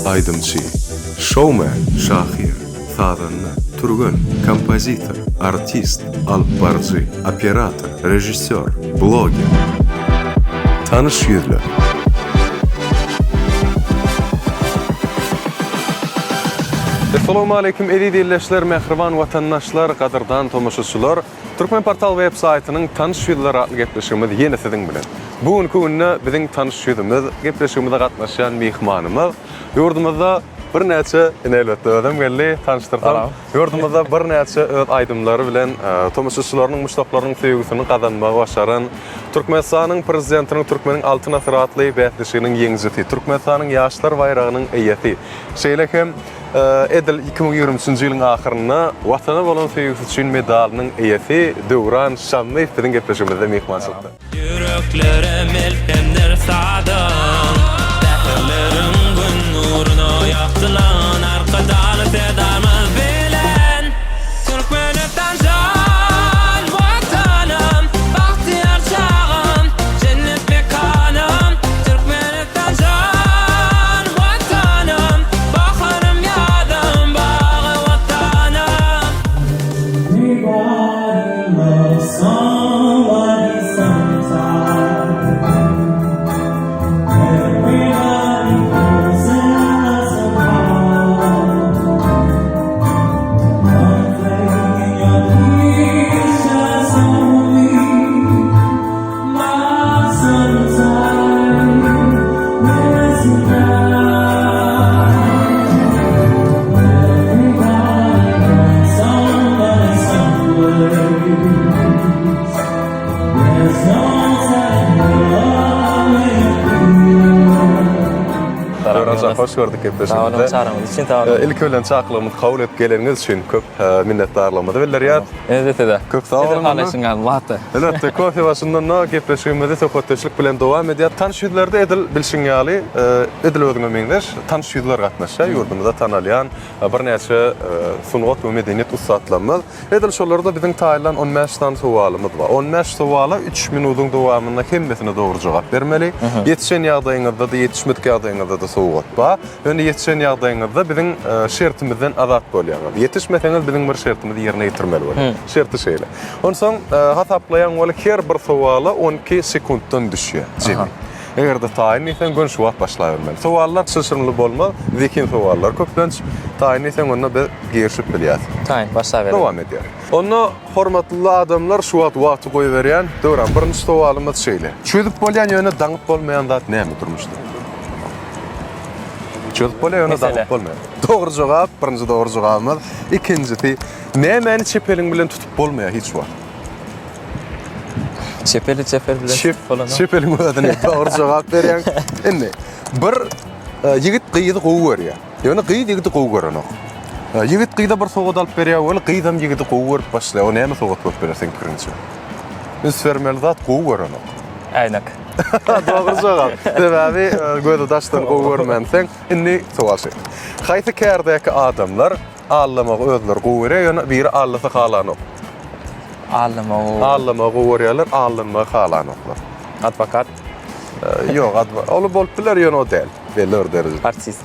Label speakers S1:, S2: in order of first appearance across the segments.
S1: Aýdymçy, şoumen, şahyr, sazanda, türgen, kompozitor, artist, alypbaryjy, operator, režissýor, bloger. Tanyş ýüzler.
S2: Essalawmaleýkim eziz ildeşler, mähriban watandaşlar, gadyrdan tomaşaçylar! Türkmenportal web saýtynyň Tanyş ýüzler atly gepleşigimiz ýene siziň bilen. Bu günki günde biziň tanyş ýüzümiz, gepleşigimize gatnaşýan myhmanymyz, ýurdumyzda birnäçe, ine elbetde özem geldi, tanyşdyrsam, ýurdumyzda birnäçe öz aýdymlary bilen tomaşaçylarynyň, muşdaklarynyň söýgüsini gazanmagy başaran, Türkmenistanyň Prezidentiniň Türkmeniň Altyn asyry atly bäsleşiginiň ýeňijisi, Türkmenistanyň Ýaşlar baýragynyň eýesi, şeýle hem Edil 2023-nji ýylyň ahyrynda Watana bolan söýgüsi üçin medalynyň eýesi Döwran Şammyýew biziň gepleşigimizde myhmançylykda.
S3: Ýüreklere melhemdir sadyň, Säherleriň Gün nuruna ýagtylan Arkadagly Serdarymyz bilen Türkmenistan jan Watanym, bagtyýar çagam, jennet mekanym, Türkmenistan jan Watanym, baharym ýazym, bagy Watanym.
S4: Everybody loves somebody sometime. Everybody falls in love somehow. One thing in your is only my sometime missing out. Everybody wants somebody someplace. There's no telling where we'll
S2: Döwran jan, hoş gördük gepleşigimizde.
S5: Sag boluň, çagyryňyz üçin sag boluň.
S2: Ilki bilen çakylygymyzy kabul edip geleniňiz üçin köp minnetdarlygymyzy bildirýäris.
S5: Ine size.
S2: Köp sag boluň.
S5: Halaşyň ýaly wagty.
S2: Elbetde, kofe başyndan-da gepleşigimizi söhbetdeşlik bilen dowam edýär. Tanyş ýüzlerde edil bilşiň ýaly, edil özüňe meňzeş tanyş ýüzler gatnaşýar. Ýurdumyzda tanalýan birnäçe sungat we medeniýet ussatlarymyz. Edil şolarda biziň taýynlan on bäş sany sowalymyz bar. On bäş sowala üç minudyň dowamynda hemmesine dogry jogap bermeli. Ýetişen ýagdaýyňyzda-da, ýetişmedik ýagdaýyňyzda-da sowgat bar. Ýöne ýetişen ýagdaýyňyzda biziň şertimizden azat bolýaňyz. Ýetişmeseňiz biziň bir şertimizi ýerine ýetirmeli bolýar. Şerti şeýle. Onsoň hasaplaýaň weli her bir sowala 12 sekuntdan düşýär jemi. Eger-de taýyn diýseň göni şu wagt başlabermeli. Sowallar çylşyrymly bolmaz, zehin sowallar köplenç. Taýyn diýseň onda biz girişip bilýäs.
S5: Taýyn, başlabereli.
S2: Dowam edýär. Onda hormatly adamlar şu wagt wagty goýberýän. Döwran birinji sowalymyz şeýle. Çözüp bolýan ýöne daňyp bolmaýan zat näme durmuşda? Çözüp bolýar ýöne daňyp bolmaýar. Dogry jogap, birinji dogry jogabymyz. Ikinjisi, nämäni çep eliň bilen tutup bolmaýar hiç wagt?
S5: Çep eli çep el bilen tutup bolanok.
S2: Çep eliň özüni dogry jogap berýäň. Indi bir e, ýigit gyzy gowy görýär. Ýöne gyz ýigidi gowy görenok. E, ýigit gyza bir sowgat alyp berýär weli, gyzam ýigidi gowy görüp başlaýar. O näme sowgat bolup biler seň pikiriňçe? Üns bermeli zat gowy görenok.
S5: Äýnek.
S2: Dogry jogap. Sebäbi e, gözi daşdan gowy görmänseň, indi sowal şeýle. Haýsy kärdäki adamlar Allamagy özleri gowy görýär, ýöne biri allasa halanok.
S5: Allamagy gowy.
S2: Allamagy gowy görýärler, allanmagy halanoklar.
S5: Adwokat.
S2: E, ýok, adwo ol bolup biler, ýöne o däl. Belli bir derejede.
S5: Artist.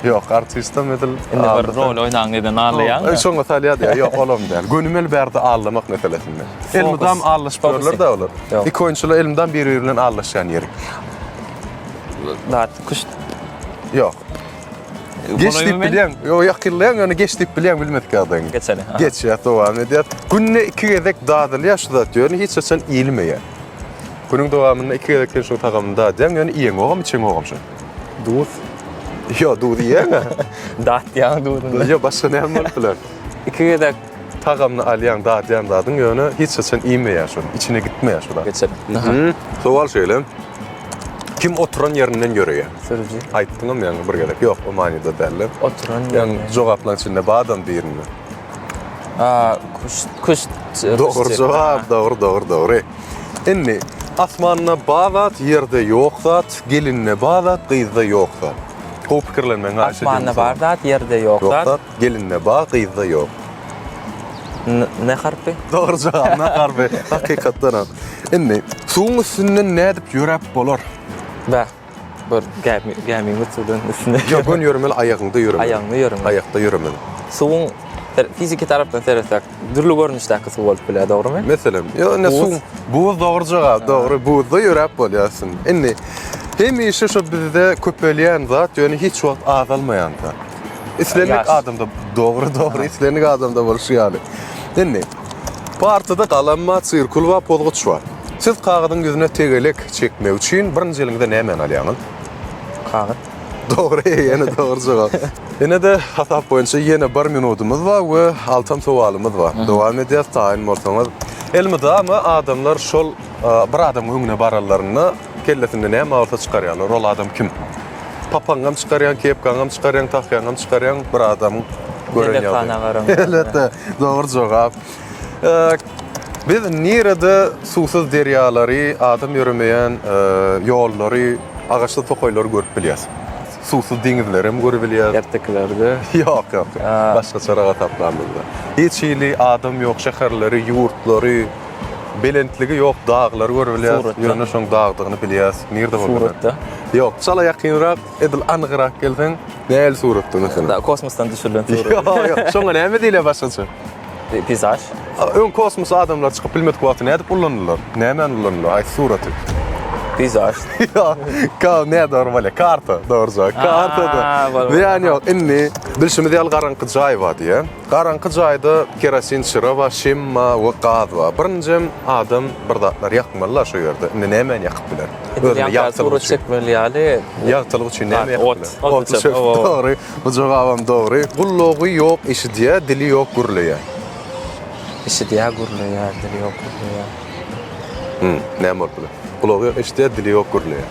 S2: Ýok, artistem edil
S5: Indi bir rol oýnaň diýden allaýaň.
S2: E, şoňa salýar diýýär. Ýok, olam däl. Gönümel bärde allamak meselesinde. Elmydam allaşyp ýörler-de olar. Iki oýunçylar elmydam bir-biri bilen allaşýan ýeri.
S5: Zat, küşt.
S2: Ýok. Geç diýip bilýäň. Ýok, ýakynlaýaň, ýöne geç diýip bilýäň, bilmedik ýagdaýyň.
S5: Geçeli.
S2: Geçýär, dowam edýär. Günde iki gezek dadylýar şu zat, ýöne hiç haçan iýilmeýär. Günüň dowamynda iki gezek sen şuň tagamyny dadýaň, ýöne iýeňogam, içeňogam şony.
S5: Duz.
S2: Ýok, duzy iýeňä.
S5: Datýaň duzuny.
S2: Ýok, başga näme bolup biler?
S5: Iki gezek
S2: tagamyny alýaň, dadýan zadyň, ýöne hiç haçan iýmeýär şony, içine gitmeýär şu zat.
S5: Geçeli.
S2: Sowal şeýle. Kim oturan ýerinden ýöreýär?
S5: Sürüji.
S2: Aýtdyňam ýaňy bir gezek. Ýok, o manyda däldi.
S5: Oturan ýerinden.
S2: Ýaňy jogaplaryň içinde badam birinde.
S5: A, küşt, küşt.
S2: Dogry jogap, dogry, dogry, dogry. Indi asmanda bar zat, ýerde ýok zat, gelinde bar zat, gyzda ýok zat. Gowy pikirlenmegiňi haýyş edýän.
S5: Asmanda bar zat, ýerde ýok zat.
S2: Gelinde bar, gyzda ýok.
S5: N harpy?
S2: Dogry jogap, N harpy. Hakykatdanam. Indi suwuň üstünden nädip ýöräp bolar?
S5: Bä. Bir gämi, gämiň üstünden üstünde.
S2: Ýok, göni ýöremeli, aýagyňda ýöremeli.
S5: Aýagyňda ýöremeli.
S2: Aýakda ýöremeli.
S5: Suwuň fiziki tarapdan seretsek, dürli görnüşdäki suw bolup bilýär, dogrumy?
S2: Meselem, ýok, ine suw, buz dogry jogap, dogry, buzda ýöräp bolýar üstünde. Indi hemişe şo bizde köpelýän zat, ýöne hiç wagt azalmaýan zat. Islendik adamda, dogry, dogry, islendik adamda bolşy ýaly. Indi partada galam bar, sirkul bar, pozguç bar. Siz kagyzyň ýüzüne tegelek çekmek üçin birinji eliňize nämäni alýaňyz?
S5: Kagyz.
S2: Dogry, ýene dogry jogap. Ine-de hasap boýunça ýene bir minutymyz bar we altam sowalymyz bar. Dowam edýäs, taýyn bolsaňyz. Elmydama adamlar şol bir adamyň öňüne baranlarynda kellesinde näme bolsa çykarýarlar. Ol adam kim? Papaňam çykarýaň, kepkaňam çykarýaň, tahýaňam çykarýaň, bir adamyň gören ýagdaýy. Elbetde, dogry jogap. Biz nirede suwsuz derýalary, adam ýöremeýän ýollary, agaçly tokaýlary görüp bilýäs? Suwsuz deňizleri hem görüp bilýäs.
S5: Ertekilerde.
S2: Ýok, ýok. Başgaçarak hasaplanymyzda. Hiç hili adam ýok şäherleri, ýurtlary, belentligi ýok daglary görüp bilýäs.
S5: Suratda.
S2: Ýöne şoň dagdygyny bilýäs. Nirde bolsa.
S5: Suratda.
S2: Ýok, çala ýakynrak, edil anygrak gelseň, nähili suratda meselem?
S5: Kosmosdan düşürilen surat.
S2: Ýok, ýok. Şoňa näme diýilýär başgaça?
S5: Peýzaž.
S2: Öň kosmosa adamlar çykyp bilmedik wagty nädip ulanylar? Nämäni ulanylar? Haýsy suraty?
S5: Peýzaž.
S2: Ýok, ka nä dogry bolýar? Karta, dogry jogap. Kartada. Zyýany ýok. Indi bilşimiz ýaly garaňky jaý bar diýýär. Garaňky jaýda kerosin çyra bar, şem bar we gaz bar. Birinjem adam bir zatlar ýakmaly-la şo ýerde. Indi nämäni ýakyp biler?
S5: Özüne ýagtylyk surat çekmeli ýaly.
S2: Ýagtylyk üçin näme ýakyp biler?
S5: Ot.
S2: Ot. Dogry. Bu jogabam dogry. Gullugy ýok eşidýär, dili ýok gürleýär.
S5: Eşidýär, gürleýär, dili ýok gürleýär.
S2: Hum, näme bolup biler? Gulagy ýok eşidýär, dili ýok gürleýär.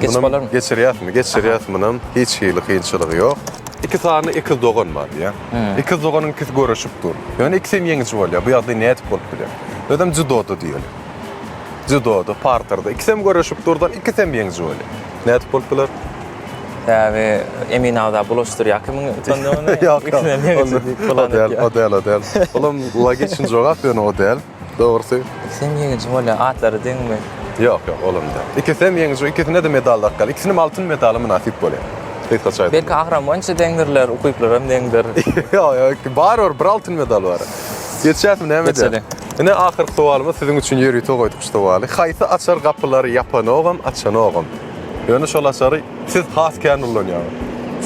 S5: Geçip bolarmy?
S2: Geçirýäsmi? Geçirýäs munam. Hiç hili kynçylygy ýok. Iki sany ekiz dogan bar diýýär. Ekiz doganyň ikisi göreşip dur. Ýöne ikisi hem ýeňiji bolýar. Bu ýagdaý nädip bolup bilýär? Özem dzýudoda diýeli. Dzýudoda, parterda. Ikisem göreşip durdan, ikisem ýeňiji bolýar. Nädip bolup biler?
S5: Sebäbi Emin agza bulaşdyrýar kimiň utandygyny.
S2: Ýok, ýok. O däl, o däl, o däl. Olam logiçny jogap, ýöne o däl. Dogrusy.
S5: Ikisem ýeňiji bolýar, atlary deňmi?
S2: Ýok, ýok, olam däl. Ikisem ýeňiji, ikisine-de medal dakýar. Ikisinem altyn medala mynasyp bolýar. Gysgaça aýdanda.
S5: Belki agram boýunça deňdirler, ukyplary hem deňdir.
S2: Ýok, ýok, barybir bir altyn medal bar. Geçýäsmi, näme edýäs?
S5: Geçeli.
S2: Ine ahyrky sowalymyz siziň üçin ýörite goýduk şu sowaly. Haýsy açar gapylary ýapanogam, açanogam? Ýöne şol açary siz has kän ullanýaňyz.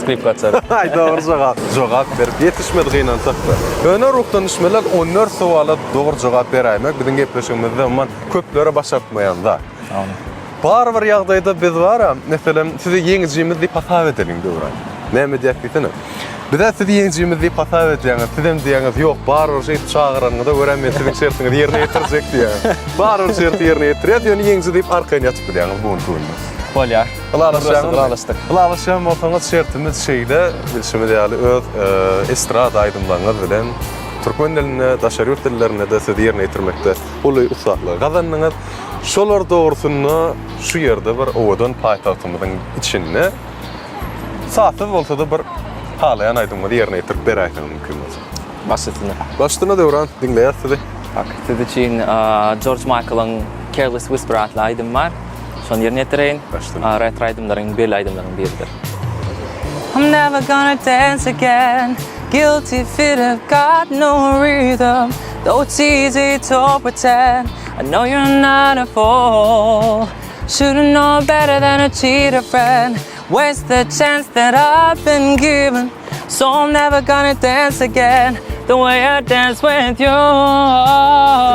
S5: Skripka açary.
S2: Aý dogry jogap. Jogap berip ýetişmedi gynansak-da. Ýöne ruhdan düşmeli 14 sowala dogry jogap beräýmek biziň gepleşigimizde umuman köplere başartmaýan zat. Barybir ýagdaýda biz bar-a, meselem, sizi ýeňijimiz diýip hasap edeliň Döwran. Näme edýäk diýsene. Biz-ä sizi ýeňijimiz diýip hasap edýäňiz, sizem diýýäňiz, ýok, barybir şeýdip çagyranyňyza görä men siziň şertiňizi ýerine ýetirjek diýýäňiz. Barybir şerti ýerine ýetirýäs, ýöne ýeňiji diýip arkaýyn ýatyp bilýäňiz bu günki günde.
S5: Bolýar.
S2: Ylalaşýaňyzmy?
S5: Ylalaşdyk.
S2: Ylalaşýan bolsaňyz şertimiz şeýle, bilşimiz ýaly öz estrada aýdymlaryňyz bilen türkmen dilinde, daşary ýurt dillerinde-de siz ýerine ýetirmekde uly ussatlygy gazandyňyz. Şolar dogrusynda şu ýerde bir owadan paýtagtymyzyň içinde sazsyz bolsa-da bir halaýan aýdymyňyzy ýerine ýetirip beräýseňiz mümkin bolsa.
S5: Baş üstüne.
S2: Baş üstüne Döwran, diňleýäs sizi.
S5: Ak, siz üçin Jorj Maýklyň Careless Whisper atly aýdymy bar. Şony ýerine ýetireýin.
S2: Baş üstüne.
S5: Retro aýdymlaryň belli aýdymlaryň biridir. I'm never gonna dance again Guilty feet have got no rhythm Though it's easy to pretend I know you're not a fool Should've known better than to cheat a friend Waste the chance that I've been given So I'm never gonna dance again The way I dance with you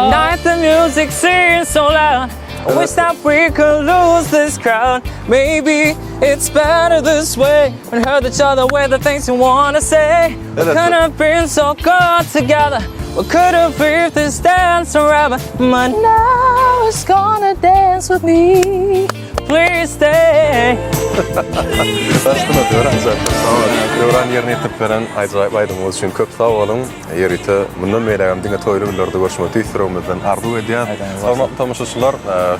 S5: Tonight the music seems so loud I wish that we could lose this crowd Maybe it's better this way We hurt each other with the things you wanna say We could have been so good together We could have lived this dance forever But now it's gonna dance with me Please stay
S2: Daşgyna Döwran jan sag boluň. Döwran ýerine ýetirip beren ajaýyp aýdymyňyz üçin köp sag boluň. Ýörite mundan beýlägem diňe toýly günlerde görüşmegi tüýs ýüregimizden arzuw edýäs. Hormatly tomaşaçylar,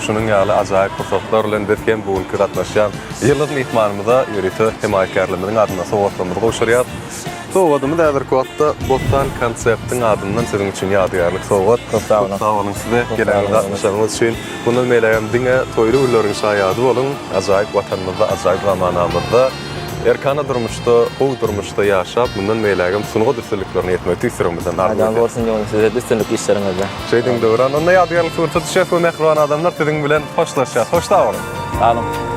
S2: şunuň ýaly ajaýyp pursatlar bilen biz hem bu günki gatnaşýan ýyldyz myhmanymyza ýörite hemaýatkärlerimiziň adyndan sowgatlarymyzy gowşurýas. Sowgadymyz häzirki wagtda Bossan konseptiň adyndan siziň üçin ýadygärlik sowgat.
S5: Köp sag boluň.
S2: Köp sag boluň size gelen gatnaşanyňyz üçin. Mundan beýlägem diňe toýly günleriň şaýady boluň. Ajaýyp Watanymyzda, ajaýyp zamanamyzda, erkana durmuşda, gowy durmuşda ýaşap, mundan beýlägem sungat üstünliklerine ýetmegi tüýs ýüregimizden arzuw
S5: Aýdan
S2: edýäris.
S5: bolsun ýoluň size üstünlik işleriňizde.
S2: Şeýdiň Döwran. Onda ýadygärlik surata düşýäs we mähriban adamlar siziň bilen hoşlaşýas. Hoş sag boluň.
S5: Sag boluň.